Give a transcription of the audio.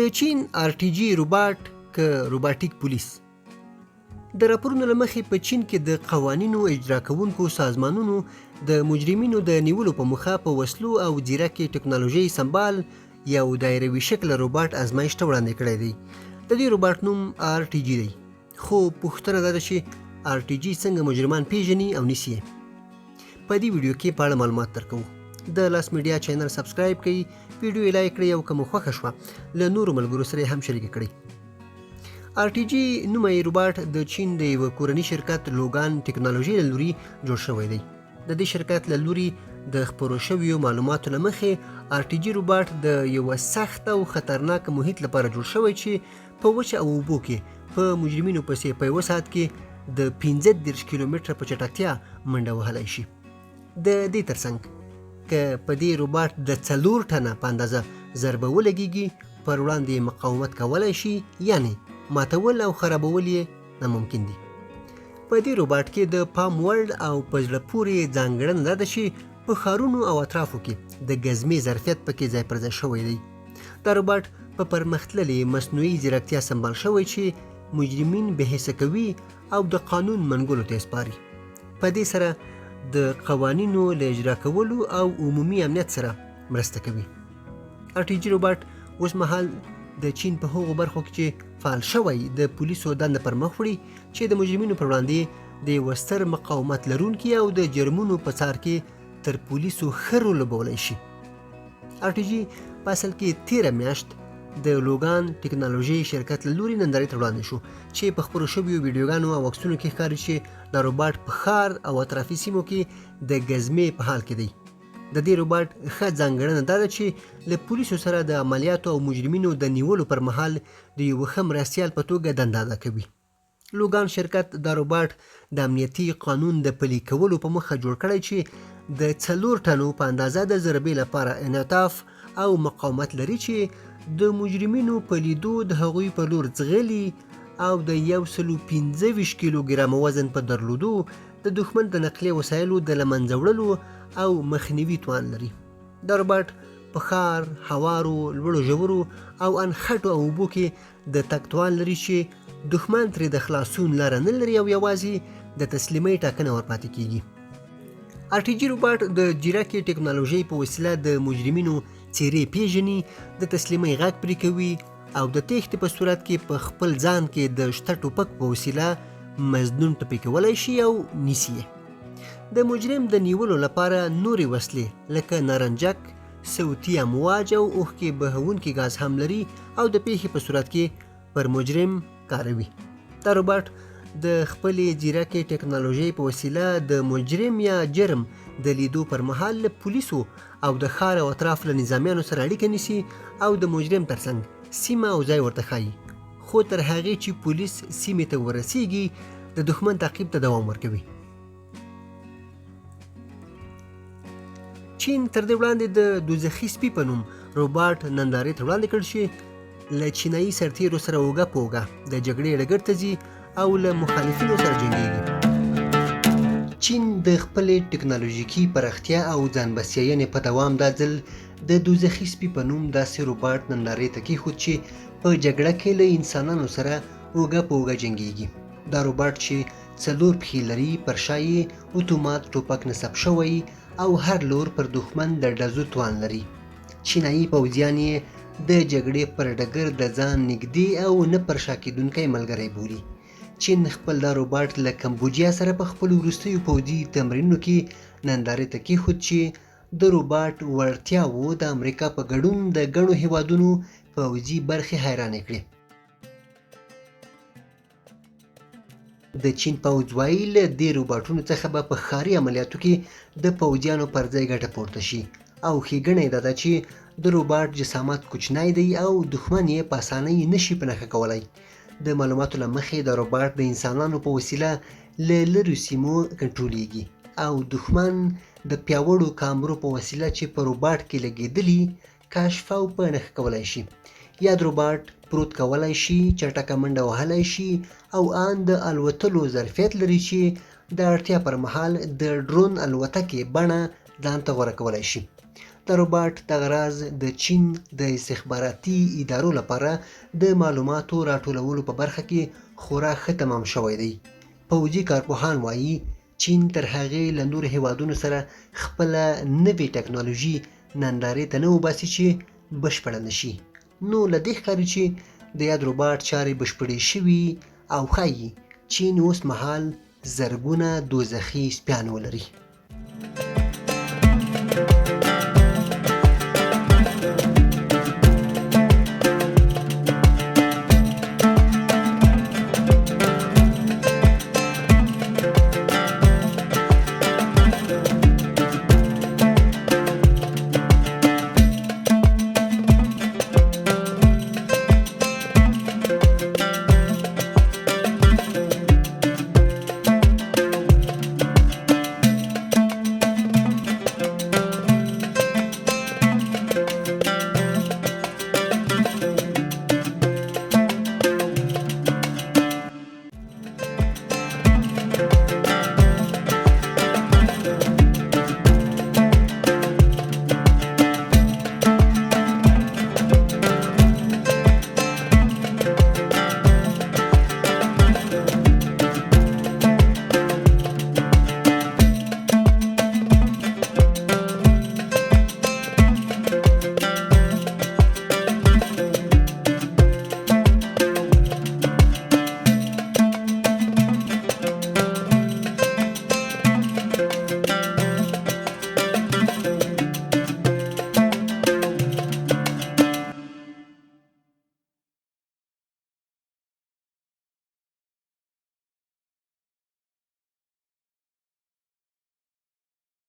د چین آر ټي جي روباټ که روباټیک پولیس؟ د راپورونو له مخې په چین کې د قوانینو اجرا کوونکو سازمانونو د مجرمینو د نیولو په موخه په وسلو او ځیرکې ټکنالوژۍ سمبال یو دایروي شکله روباټ ازمایښت ته وړاندې کړی دی. د دې روباټ نوم آر ټي جي دی. خو پوښتنه دا ده چې آر ټي جي څنګه مجرمان پیژني او نیسي یې؟ په دې ویډیو کې په اړه معلومات درکوو. د لاس میډیا چینل سبسکرایب کړئ، ویډیو یې لایک کړئ او که مو خوښه شوه له نورو ملګرو سره یې هم شریکه کړئ. آر ټي جي نومی روباټ د چین د یوه کورني شرکت لوګان ټکنالوژۍ له لوري جوړ شوی دی. د دې شرکت له لوري د خپرو شویو معلوماتو له مخې آر ټي جي روباټ د یوه سخت او خطرناک محیط لپاره جوړ شوی چې په وچه او اوبو کې په مجرمینو پسې په یوه ساعت کې د 35 کیلومتره په چټکتیا منډه وهلی شي. د دې ترڅنګ که په دې روباټ د 4 ټنه په اندازه ضربه ولګیږي پر وړاندې یې مقاومت کولای شي، یعنې ماتول او خرابول یې ناممکن دي. په دې روباټ کې د پام وړ او په زړه پورې ځانګړنه دا ده چې په ښارونو او اطرافو کې د ګزمې ظرفیت پکې ځای پر ځای شوی دی. دا روباټ په پرمختللې مصنوعي ځیرکتیا سمبال شوی چې مجرمین بې حسه کوي او د قانون منګولو ته یې سپاري. په دې سره د قوانینو له اجرا کولو او عمومي امنیت سره مرسته کوي. آر ټي جي روباټ اوس مهال د چین په هغو برخو کې چې فعال شوی د پولیسو دنده پر مخ وړي چې د مجرمینو پر وړاندې د یوه ستر مقاومت لرونکي او د جرمونو په څار کې تر پولیسو ښه رول لوبولی شي. آر ټي جي په اصل کې تیره میاشت د لوګان ټکنالوژۍ شرکت له لوري نندارې ته وړاندې شو چې په خپرو شویو ویډیوګانو او عکسونو کې ښکاري چې دا روباټ په ښار او اطرافي سیمو کې د ګزمې په حال کې دی. د دې روباټ ښه ځانګړنه دا ده چې له پولیسو سره د عملیاتو او مجرمینو د نیولو پر مهال د یوه ښه مرستیال په توګه دنده ادا کوي. لوګان شرکت دا روباټ د امنیتي قانون د پلي کولو په موخه جوړ کړی چې د 4 ټنو په اندازه د ضربې لپاره انعطاف او مقاومت لري چې د مجرمینو په لیدو د هغوی په لور ځغلي او د 125 کیلو ګرامه وزن په درلودو د دښمن د نقلیه وسایلو د له منځه وړلو او مخنیوي توان لري. دا روباټ په ښار، هوارو، لوړو ژورو او ان خټو او اوبو کې د تګ توان لري چې دښمن ترې د خلاصون لاره نه لري او یوازې د تسلیمۍ ټاکنه ورپاتې کیږي. آر ټي جي روباټ د ځیرکې ټکنالوژۍ په وسیله د مجرمینو څیرې پیژني، د تسلیمۍ غږ پرې کوي او د تېښتې په صورت کې په خپل ځان کې د شته ټوپک په وسیله مظنون ټپي کولای شي او نیسي یې. د مجرم د نیولو لپاره نورې وسلې لکه نارنجک، صوتي امواج او اوښکې بهوونکي ګاز هم لري او د پیښې په صورت کې پر مجرم کاروي. دا روباټ د خپلې ځیرکې ټکنالوژۍ په وسیله د مجرم یا جرم د لیدو پر مهال له پولیسو او د ښار او اطراف له نظامیانو سره اړیکه نیسي او د مجرم ترڅنګ سیمه او ځای ورته ښایي، خو تر هغې چې پولیس سیمې ته ورسیږي د دښمن تعقیب ته دوام ورکوي. چین تر دې وړاندې د دوزخي سپي په نوم روباټ نندارې ته وړاندې کړ چې له چینایي سرتیرو سره اوږه په اوږه د جګړې ډګر ته ځي او له مخالفینو سره جنګیږي. چین د خپلې ټکنالوژیکي پراختیا او ځان بسیاینې په دوام دا ځل د دوزخي سپي په نوم داسې روباټ نندارې ته کیښود چې په جګړه کې له انسانانو سره اوږه په اوږه جنګیږي. دا روباټ چې 4 پښې لري، پر شا یې اتومات ټوپک نصب شوی او هر لور پر دښمن د ډزو توان لري. چینایي پوځیان یې د جګړې پر ډګر د ځان نږدې او نه پر شا کېدونکی ملګری بولي. چین خپل دا روباټ له کمبوجیا سره په خپلو وروستیو پوځي تمرینونو کې نندارې ته کېښود چې د روباټ وړتیاوو د امریکا په ګډون د ګڼو هېوادونو پوځي برخې حیرانې کړې. د چین پوځ وایي له دې روباټونو څخه به په ښاري عملیاتو کې د پوځیانو پر ځای ګټه پورته شي او ښېګڼه یې دا ده چې د روباټ جسامت کوچنی دی او دښمن یې په اسانۍ نه شي په نښه کولای. د معلوماتو له مخې دا روباټ د انسانانو په وسیله له لرو سیمو کنټرولېږي او دښمن د پیاوړو کامرو په وسیله چې په روباټ کې لګېدلي کشف او په نښه کولای شي. یاد روباټ پروت کولای شي، چټکه منډه وهلای شي او ان د الوتلو ظرفیت لري چې د اړتیا پر مهال د ډرون الوتکې بڼه ځان ته غوره کولای شي. دا روباټ دغه راز د چین د استخباراتي ادارو لپاره د معلوماتو راټولولو په برخه کې خورا ښه تمام شوی دی. پوځي کارپوهان وايي، چین تر هغې له نورو هېوادونو سره خپله نوې ټکنالوژي نندارې ته نه وباسي چې بشپړه نه شي. نو له دې ښکاري چې د یاد روباټ چارې بشپړې شوي او ښايي چین اوس مهال زرګونه دوزخي سپیان ولري.